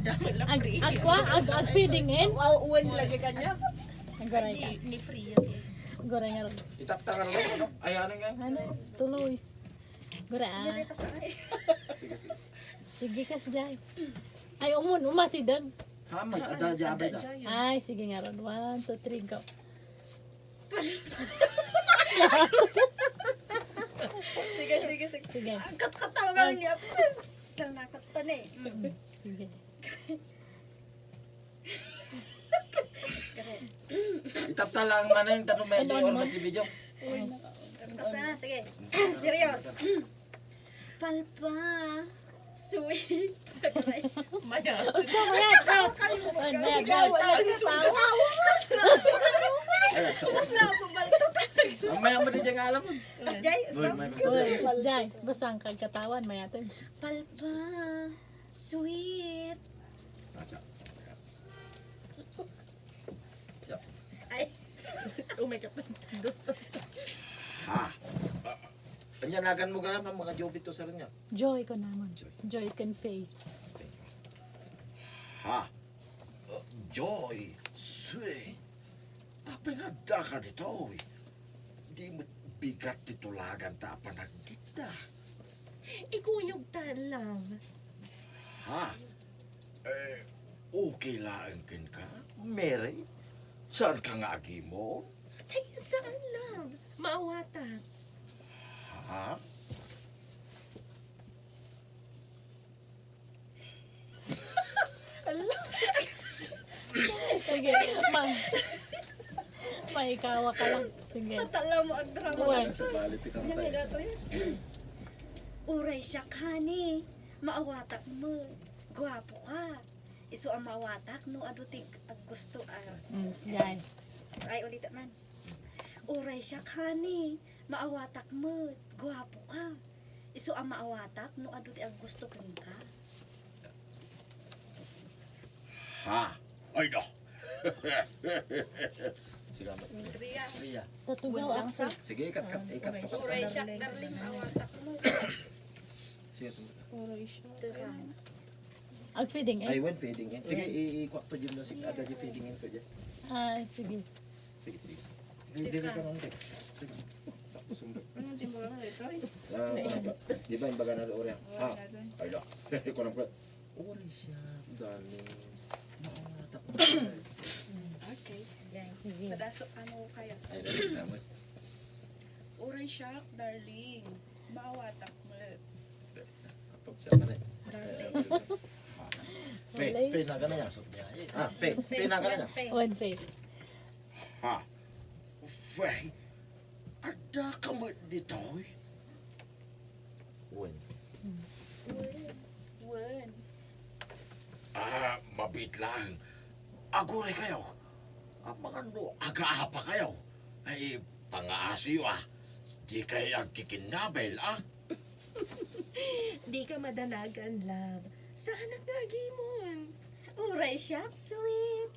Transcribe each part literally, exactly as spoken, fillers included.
Ag, agkua, ag, ag feeding in. Wow, uwan lagi kanya. Ang goray ka. Ni Priya. Ang goray nga rin. Itapta ka na lang, ano? Ay, ano nga? Ano? Tuloy. Goray, ah. Sige, sige. Sige, kas, Jay. Ay, umun, umasidag. Ha, may, ada, ada, ada. Ay, sige nga ron. One, two, three, go. Sige, sige, sige. Sige. Ang katkatawa nga ni absent. Dahil nakatan eh. Mm, sige. Itapta lang man yung tanong medyo. And on or mo. Mas video. Basta na, sige. Serious. Palpa. Sweet. Maya. Usto, maya. Ay, maya, maya. Mamaya mo di dyan nga alam mo. Jay, usto. Uy, Jay, basta ang kagkatawan, maya to. Palpa. Sweet. Ay. Oh my God. Ha? Anya nagan mo ga, mga Joby to sa rin niya? Joy ko naman. Joy. Joy ken Faye. Ha? Uh, Joy, sweet. Apay nga adda ka ditoy? Di met bigat ti tulagan ta a panagditda. Ikuyog ta, love. Ha? Eh, okay laeng kenka, Mary? Saan ka nga agimon? Ay, saan, love? Maawatak. Ha? Ala. Sige, man. Maikawa ka lang. Sige. Tatala mo ang drama. Uwan. Sa balit, ikaw tayo. Uray siak, honey. Maawatak met. Guwapo ka. Isu a maawatak no adu ti aggusto a. Mm, sige. Ay, ulit man. Uray siak, honey. Maawatak met. Guwapo ka. Isu a maawatak no adu ti aggusto kenka. Ha? Ay, da. Sige, Amat. Priya. Priya. Tatugaw Wala ang sa. Sige, ikat, kat, ikat, ikat. Uray siak, darling, maawatak met. Sige, sumut. Uray siak. Ito ka. Ag feeding in? Ay, when feeding in. Sige, i-, i-, kuha to, Jim, no? Sige, ada di feeding in ko dyan. Ah, sige. Sige, sige. Sige, dito ka lang, te. Sige. Sakto sumba. Ano, simbolo na ito, eh? Ah, di ba, di ba, yung baga na rin, Oreo? Wala Ha? na dun. Ay, da. Ikaw lang, pre. Uray siak, darling. Maawatak met. Okay. Yan, sige. Padaso, ano kaya? Ay, dali, dali. Uray siak, darling. Maawatak met. Kapag siya ka na eh. Darling. Fe, Wala eh. Fe, naga na yan. Ah, Fe, Fe, naga na yan. Fe. One Fe. Ha? Fe, adda ka met ditoy? Wen. Wen. Wen. Ah, mabiit lang. Aguray kayo. Amangan no agaapa kayo. Ay, pangaasiyo, ah. Di kayo agkikinnabil, ah. Di ka madanagan, love. Saanak nga agimon. Uray siak, sweet.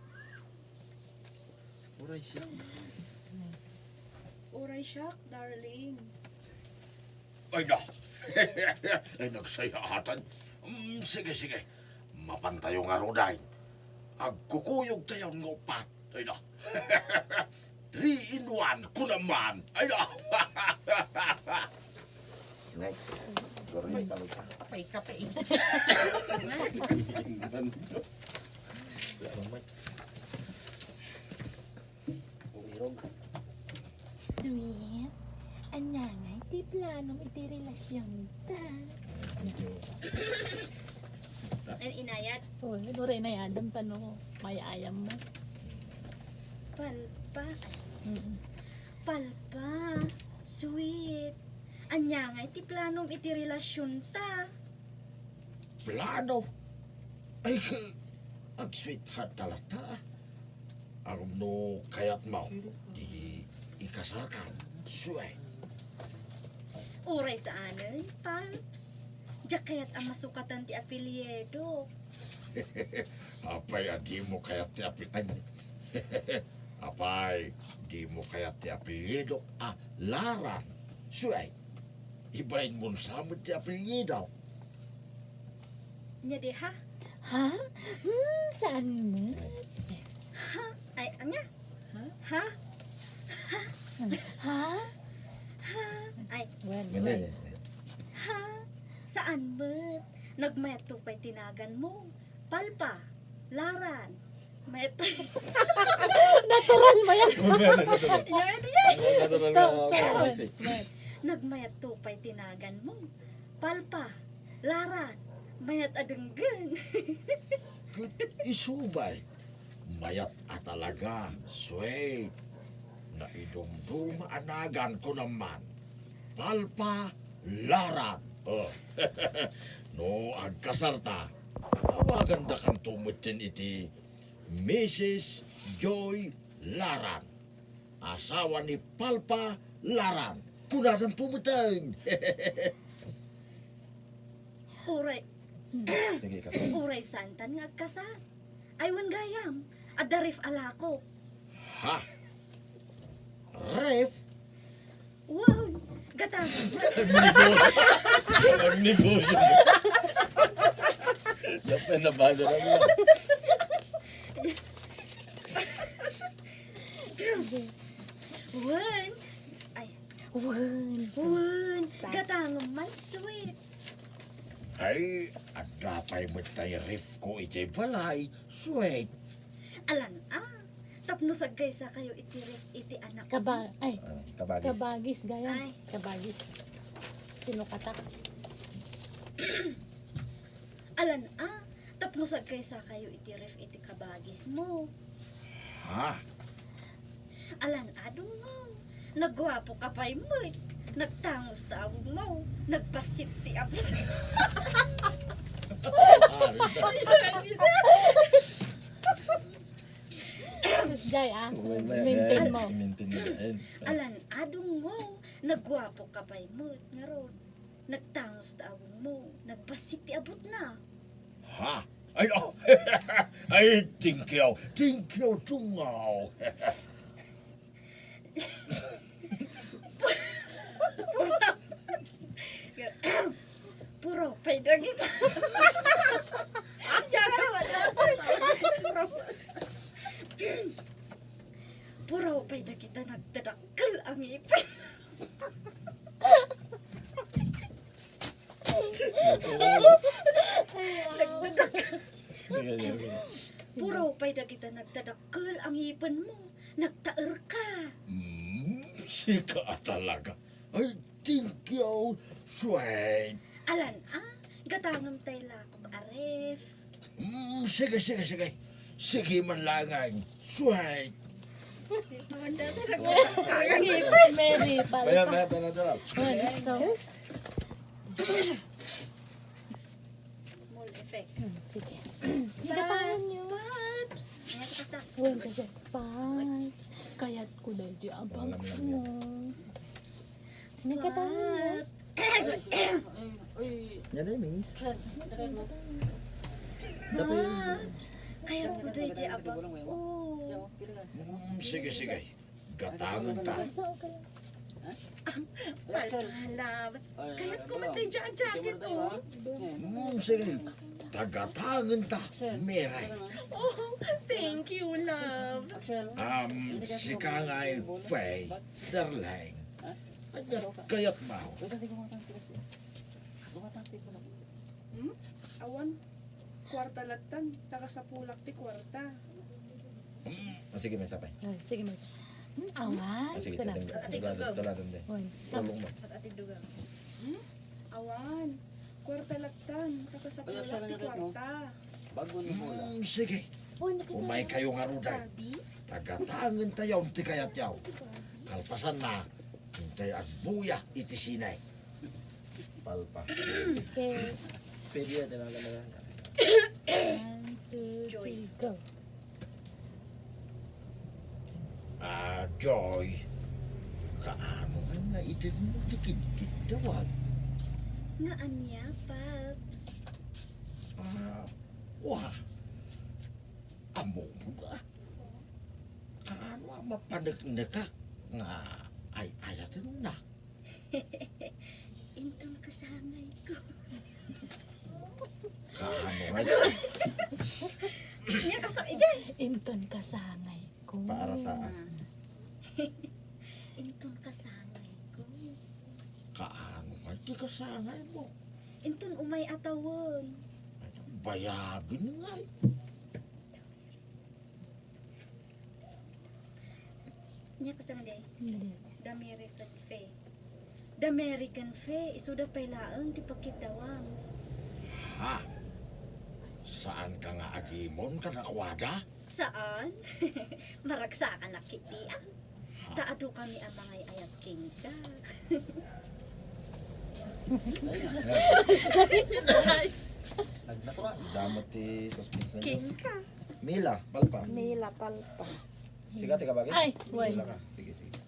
Uray siak. Uray siak, darling. Ay, na. Ay, nagsayaatan. Mm, sige, sige. Mapantayo nga rudain. Agkukuyog tayo nga upat. Ay, na. Three in one, kunaman. Ay, na. Next. Gloria, kami ka. Pay ka, pay. Umirog. Sweet, ania ngay ti planom iti relasionta? Ay, inayat. Oh, siguro inayat, dam pa no, may ayam mo. Palpa. Mm. Palpa, sweet. Ania ngay ti planom iti relasionta? Plano? Ay, ka-, ag-sweetheart ka latta, ah. Arum no kayat mo, di ikasarkan. Sweet. Uray saanen, Palps. Diak kayat a masukatan ti apelyido. Apay a di mo kayat ti apel-, ay, apay, di mo kayat ti apelyido a Laran. Suay, ibain mo sa met ti apelyido. Nya di, ha? Ha? Saan mo? Ha? Ay, anya? Ha? Ha? Ha? Ha? Ay, Well, Hindi, well. hindi. Ha? Saan met? Nagmayat to pay ti nagan mo. Palpa, laran, met. Natural mo yan. Natural, natural. Yan, yan. Natural Stop, nga, stop. okay. Met. Nagmayat to pay ti nagan mo. Palpa, laran, mayat a denggen. Ket isu pay, mayat a talaga, sweet. Naidumduma a nagan ko naman. Palpa, laran. Oh. No agkasarta, awagandakanto metten iti Missus Joy Laran. Asawa ni Palpa Laran. Kunadanto metten. Uray, Sige, ikaw. Uray saantan nga agkasar. Ay, wen gayam, adda ref a lako. Ha? Ref? Wen, gatang. Ang negosyo. Dapat nabasa lang yun. Wen. Ay. Wen. Wen. Stop. Gatangem man, sweet. Ay, adda pay met tay ref ko iti balay, sweet. Alan a, tapno saggaysakayo iti ref iti anak Kaba-, ay, Ah, kabagis. Kabagis, gayam. Ay. Kabagis. Sino katak? Alan a, tapno saggaysakayo iti ref iti kabagismo. Ha? Alan a, Dungngong. Nagguapo ka pay met. Nagtangos ta awugmo. Nagpassit ti apo. Sus, Jay, ah. Maintain mo. Maintain mo yan. Alan a, Dungngong. Nagguapo ka pay met. Ngarud. Nagtangos ta awugmo, nagpassit ti abutna. Ha? Ay, oh. Ay, thank you. Thank you, Tungaw. Puro pay dagita. Diyan, wala. Puro pay dagita nagdadakkel a ngipin. Nagdadak-, Sige, sige, sige. Puro pay dagita nagdadakkel a ngipenmo. Nagtaerka. Mm, sika a talaga. Ay, thank you, sweet. Alan a, gatangem tay lakok a ref. Mm, sige, sige, sige. Sige man laeng, sweet. Mary, Maya, palpa. Maya, tara, tara. Oh, let's go. Mole effect. Hmm, sige. Gatangem niyo. Palps! Ano ka, basta? Uy, kasi, Palps. Kayat ko dahil di abang ko. Nagkatawa na. Yan ay, miss. Kayat ko dahil di abang ko. Mm, sige, sige. Gatangen ta. Palpalab. Kayat ko man tay jacket, oh. Mm, sige. Tagatangen ta, Mary. Oh, thank you, love. Um, sika ngay, Faye, darling. Ania ti kayatmo? Hmm? Awan. Kuarta lattan, nakasapulak ti kuarta. Hmm, ah, sige, may sapay. Ah, sige, may sapay. Hmm, awan. Ah, sige, Ito na. Tuladan, tuladan, tuladan, te. One. Tulong mo. At Ate Dugang. Hmm? Awan. Kuarta lattan, nakasapulak ti kuarta. Bago ni Bola. Hmm, sige. Oh, nakita Umay mo? Kayo nga ruday. Barbie? Tagatangen tayo ti kayatyaw. Kalpasan na, intay agbuya iti sine. Palpa. Okay. Pwede yan, tinangan na lang. One, two, Joy. Three, go. Ah, Joy. Kaano nga nga iti mo ti kidkidawag? Nga ania, Paps? Ah, wah. Amo mo na. Kaano a mapaneknekak nga ay-ayatennak? Inton kasangay ko. Kaano nga? Nia kasta, ijay. Inton kasangay ko. Para saan? Ah. Inton kasangay ko. Kaano nga ti kasangay mo? Inton umay a tawen. Bayagen ngay. Nia kasta nga di? Hindi. The American Fe. The American Fe, isuda pay laeng ti pagkiddawam. Ha? Saan ka nga agimon kadakuada? Saan? Maragsakan a kitian. Ha? Ta adu kami a mangay-ayat kenka. Nagnatural. Damot ti suspense na. Kenka. Mila, palpa. Mila, palpa. Siga, ti kabagis? Ay, wala. Mila ka. Sige, sige.